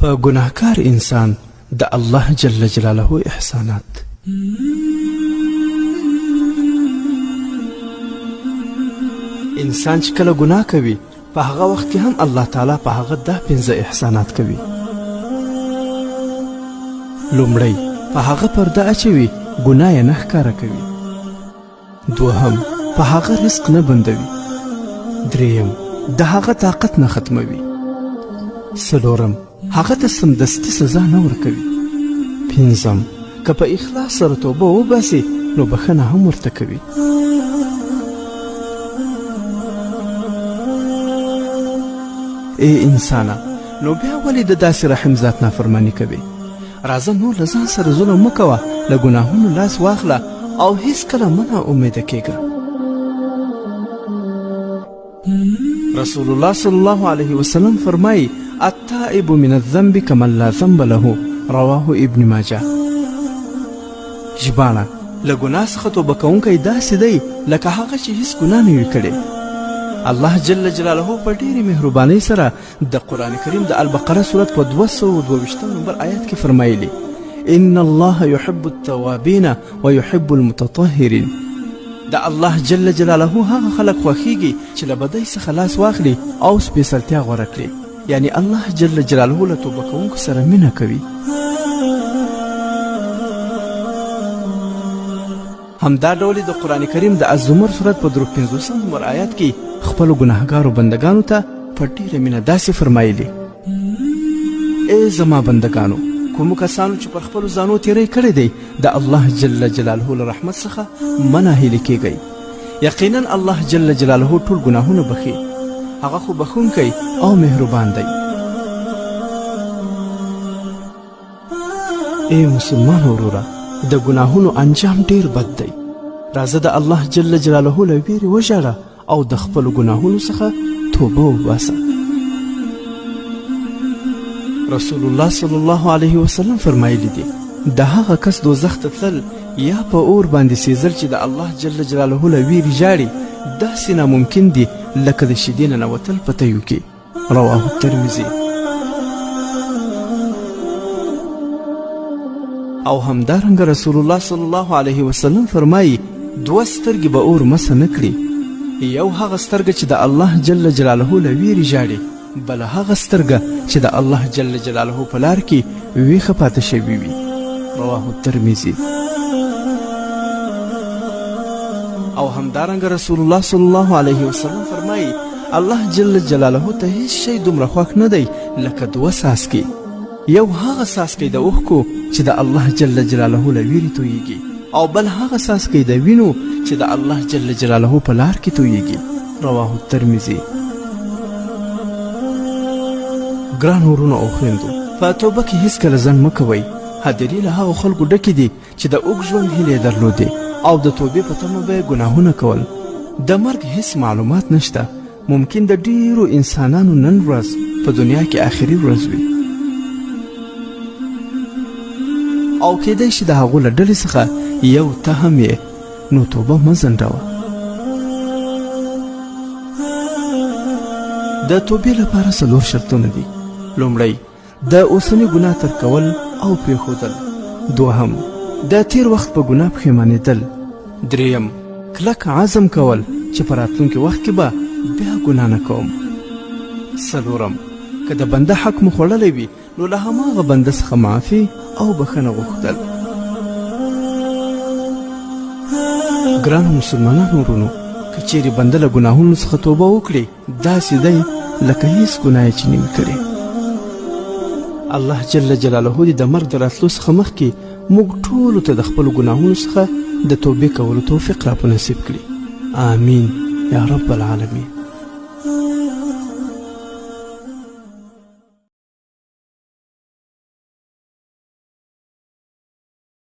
په ګناهکار انسان د الله جل جلاله احسانات. انسان چې کله ګناه کوي، په هغه وخت کې هم الله تعالی په هغه دا پنځه احسانات کوي. لومړی، په هغه پرده اچوي، ګناه یې نه ښکاره کوي. دوهم، په هغه رزق نه بندوي. دریم، د هغه طاقت نه ختموي. څلورم، هغه ته سمدستي سزا نه ورکوي. پنځم، که په اخلاص سره توبه وباسي نو بخښنه هم ورته کوي. ای انسانه، نو بیا ولې د داسې رحیم ذات نافرماني کوې؟ راځه نور له ځان سره ظلم مه کوه، له ګناهونو لاس واخله او هیڅکله مه نا امیده کېږه. رسول الله صلی الله علیه وسلم فرمایي: التائب من الذنب کمن لا ذنب له. رواه ابن ماجه. ژباړه: له ګناه څخه توبه کوونکی داسې دی لکه هغه چې هیڅ ګناه نه وي کړې. الله جل جلاله په ډېرې مهربانۍ سره د قرآن کریم د البقره سورت په 222 نمبر آیت کې فرمایلی: ان الله يحب التوابین ويحب المتطهرین. د الله جل جلاله هغه خلک خوښیږي چې له بدۍ څخه لاس واخلي او سپېڅلتیا غوره کړي، یعنی الله جل جلاله له توبه کوونکو سره مینه کوي. همدا ډول د قرآن کریم د الزمر سورت په 53 نمبر آیت کې خپلو ګناهګارو بندګانو ته په ډېره مینه داسې فرمایلي: ای زما بندګانو، کومو کسانو چې پر خپلو ځانو تیری کړی دی، د الله جل جلاله له رحمت څخه مه ناهیلي کیږئ. یقینا الله جل جلاله ټول ګناهونه بخښي، هغه خو بخښونکی او مهربان دی. ای مسلمان وروره، د ګناهونو انجام ډیر بد دی. راځه د الله جل جلاله له ویرې وژاړه او د خپلو ګناهونو څخه توبه وباسه. رسول الله صلی الله علیه وسلم فرمایلی دي: د هغه کس دوزخ ته تلل یا په اور باندې سیزل چې د الله جل جلاله له ویرې ژاړي، داسې ناممکن دي لکه د شیدې ننوتل په تیو کې. رواه الترمذي. او همدارنګه رسول الله صلی الله علیه وسلم فرمایي: دوه سترګې به اور مسه نه کړي، یو هغه سترګه چې د الله جل جلاله له ویرې ژاړي، بله هغه سترګه چې د الله جل جلاله په لار کې ویښه پاتې شوې وي. رواه الترمذي. او همدارنګه رسول الله صلی الله علیه وسلم فرمایي: الله جل جلاله ته هیڅ شی دومره خوښ نه دی لکه دوه څاڅکي، یو هغه څاڅکی د اوښکو چې د الله جل جلاله له ویرې تویږي، او بل هغه څاڅکی د وینو چې د الله جل جلاله په لار کې تویږي. رواه الترمذي. ګران ورونو او خویندو، په توبه کې هیڅکله ځنډ مه کوئ. هدیرې له هغو خلکو ډکې دي چې د اوږد ژوند هیلې یې درلودې او د توبې په تمه به یې ګناهونه کول. د مرګ هیڅ معلومات نشته، ممکن د ډیرو انسانانو نن ورځ په دنیا کې آخري ورځ وي، او کیدای شي د هغو له ډلې څخه یو ته هم یې. نو توبه مه ځنډوه. د توبې لپاره څلور شرطونه دي. لومړی، د اوسني ګناه ترک کول او پرېښودل. دوهم، د تیر وخت په ګناه پښیمانېدل. دریم، کلک عزم کول چې په راتلونکي وخت کې به بیا ګناه نه کوم. څلورم، که د بنده حق مو خوړلی وي نو له هماغه بنده څخه معافي او بښنه غوښتل. ګرانو مسلمانانو ورونو، که چیرې بنده له ګناهونو څخه توبه وکړي، داسې دی لکه هیڅ ګناه یې چې نه وي کړې. الله جل جلاله دې د مرګ د راتلو څخه مخکې موږ ټولو ته د خپلو ګناهونو څخه د توبې کولو توفیق را په نصیب کړي. آمین یا رب العالمین.